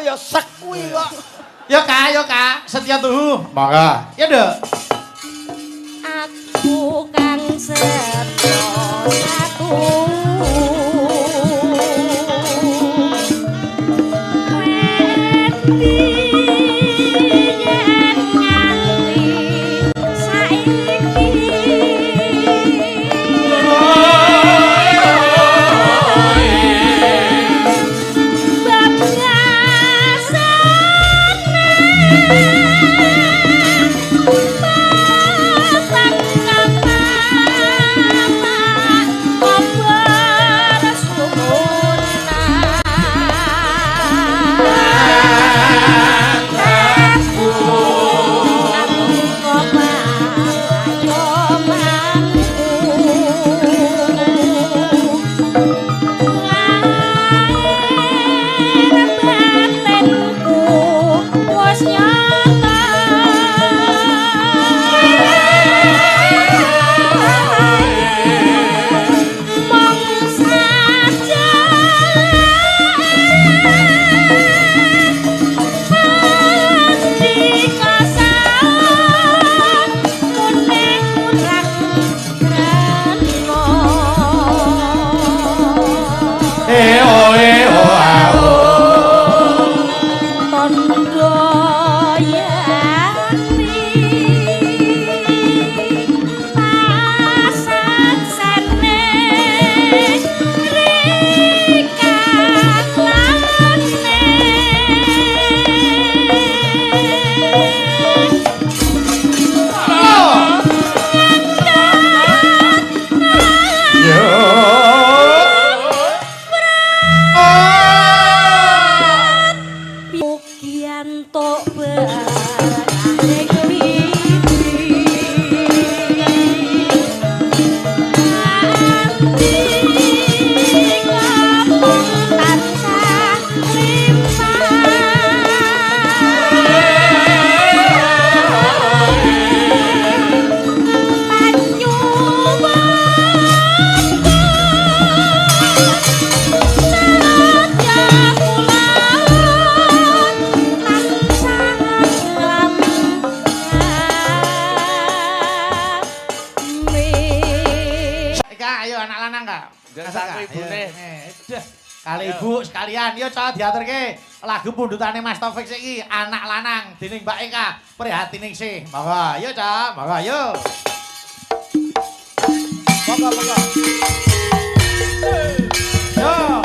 ya sek kuwi kok. Yo Kak, yo Kak, setia tuhu. Monggo. Ya, Nduk. Aku kang setya satu. Wedi yen nganti saiki. Eh oh eh oh ah oh. Tondo yati pasaksane rika lane. Yo. Mugi entuk berkah mimpi. Nganti kapung tansah limpah. Panyuwunku satya kulon tansah amin. Eka, ayo anak lanang, Kak. Nggak Masuk, saku Kak. ibune. Ayo, dah. Kali ibu sekalian, yo cah diaturke lagu pundutane Mas Taufik saiki, anak lanang dening Mbak Eka, Prihatiningsih. Monggo, yo cah, monggo yo. Monggo, monggo. Yo.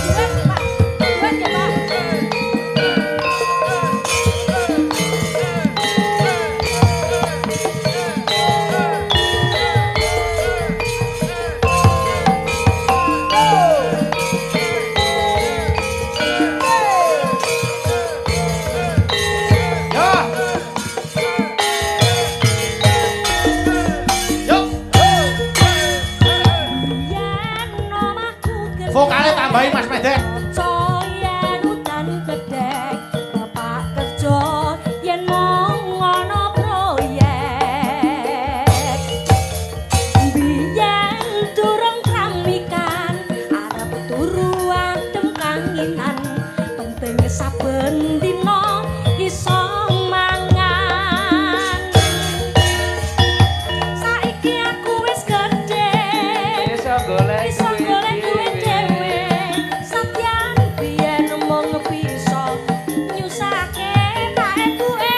Duet, Pak. Duet ya, Pak. Yo. Yo. Yen omahku gedhe. Vokale tambahin Mas Medet. Yen udan gedhek, bapak kerja yen mung ana proyek. Biyen durung kramikan, arep turu adem kanginan, penting saben dina iso mangan. Saiki aku wis gedhe. Iso golek Iso golek duit dhewe. Satyan biyen mung bisa nyusahke pak ibuke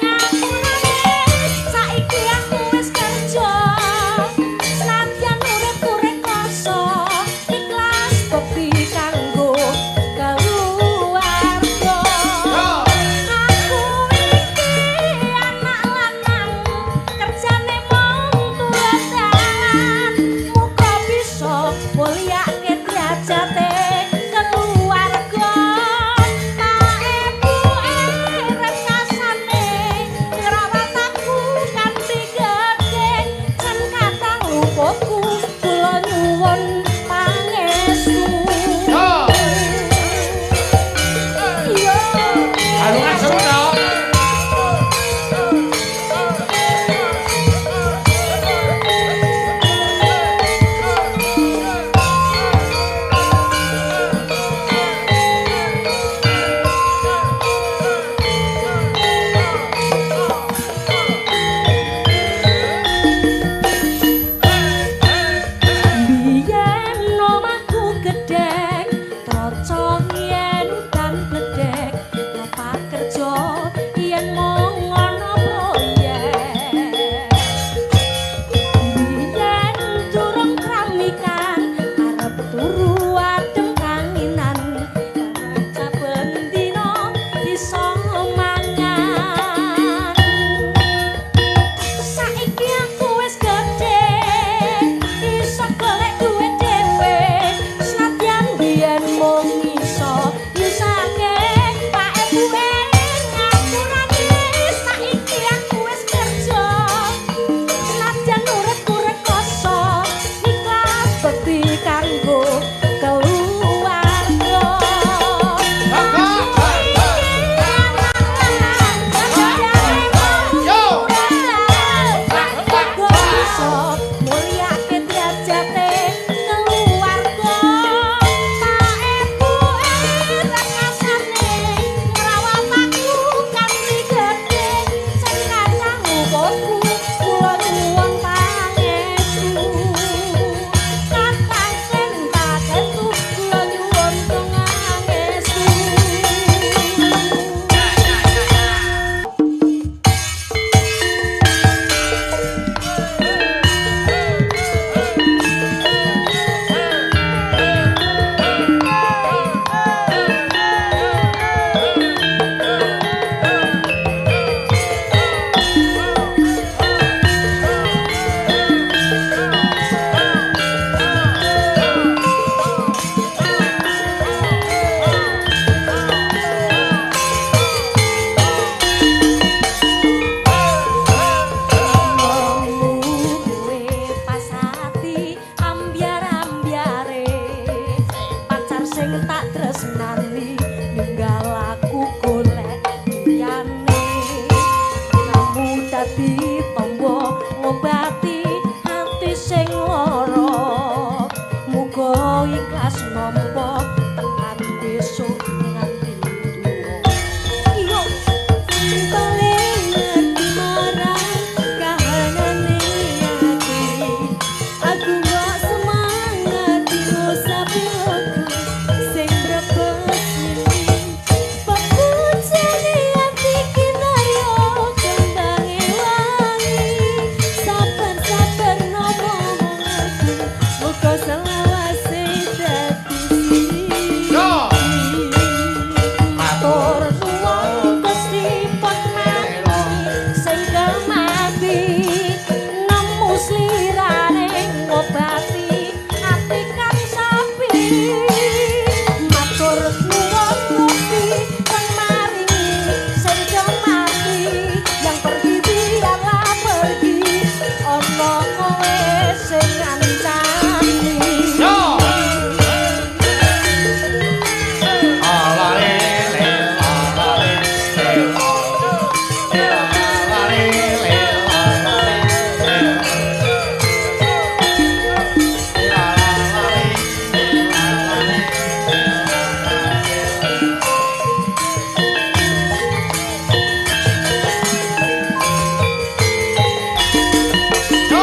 ngapurane. Saiki aku wis kerja. Satyan uripku rekoso. Ikhlas bekti kanggo keluarga. tresnani ninggal aku golek liyane. Kamu dadi tombo ngobati ati sing lara. Muga ikhlas nampa tekan besok nganti tuwa. Iyo Paling ngerti marang kahanane ati. Aku mbok semangat ngusapi aku sing brebes mimpi. Pepujane ati kinarya kembange wangi. Sabar-sabar nomo aku muga selawase dadi siji. Yo. Matur nuwun Gusti Pemaringi sing kemati nemu slirane ngobati ati kang sepi. Matur nuwun Gusti Pemaringi sing kemati yang pergi biarlah pergi ana kowe sing ngancani. Yo. Alale le alale le alale le alale le alale alale. Yo.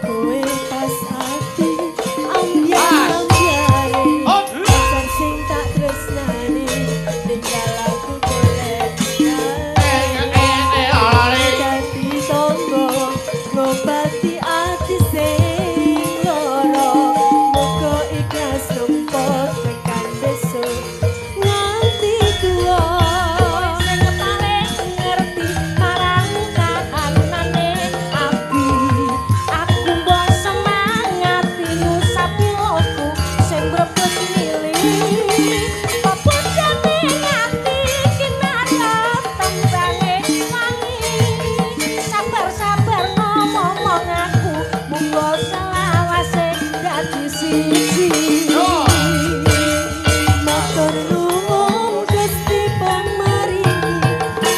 Kowe pas ati ambyar-ambyare. Hop. Pacar sing tak tresnani tinggal aku golek liyane. Alale. Dadi tonggo ngobati ati sing lara. Muga ikhlas nampa tekan besok nganti tuwa. Sing paling ngerti marang kahanane ati. Aku mbok semangati ngusapi loku sing brebes mili. Pepujane ati kinarya tembange wangi. Sabar-sabar ngomong aku munggo selawase dadi siji. Yo. Matur nuwun Gusti Pemaringi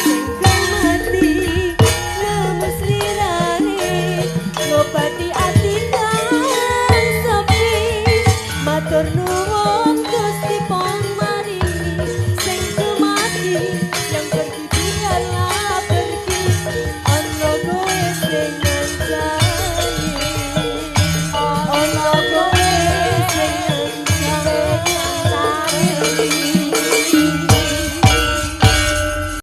sing kemati nemu slirane ngobati ati kang sepi. Matur nuwun